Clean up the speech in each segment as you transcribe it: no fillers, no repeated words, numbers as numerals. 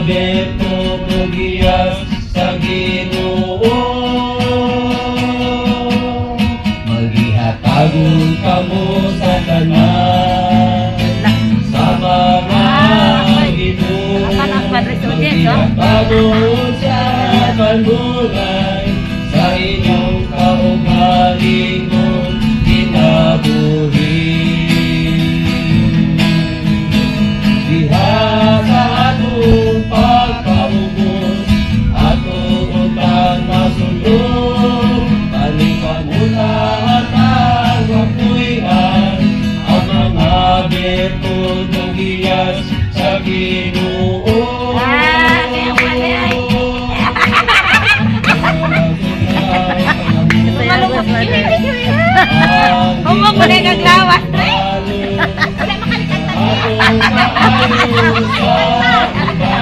birtud ug hiyas sa Ginoo. Maghihatagon kamo sa tanan sa mga Apan ang Padre Saudis, oh. Maghihatagon sa kanunay sa inyong kaugalingon kinabuhi. Diha sa atong pagkaubos, ato untang masunod, paningkamutan ang kapuy-an, ang mga birtud ug hiyas sa Ginoo. Ah, kaya pala ay. Malungkot. Humok mo na yung kaglawas, tre.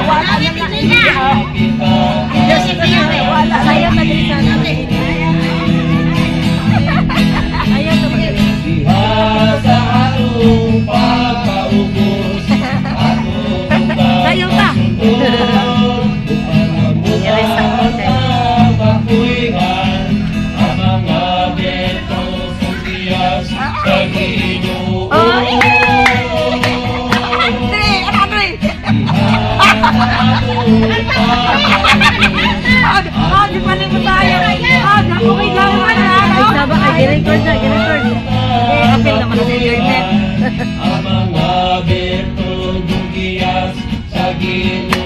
Wala makalikatan. Wala na na. Wala. Ayaw na diri sana. Ayaw na diri. Diha sa atong pagkaubos, atong Sayo ta. Upang ang kapuy-an, ang mga birtud ug hiyas sa Ginoo. Oh, Andre, Andre. Oh, di pa mo tayo. Oh, okay lang man na. Ay, saba ay gi-record na, gi-record. Eh, apil naman na sa internet. Ang mga birtud ug hiyas sa Ginoo.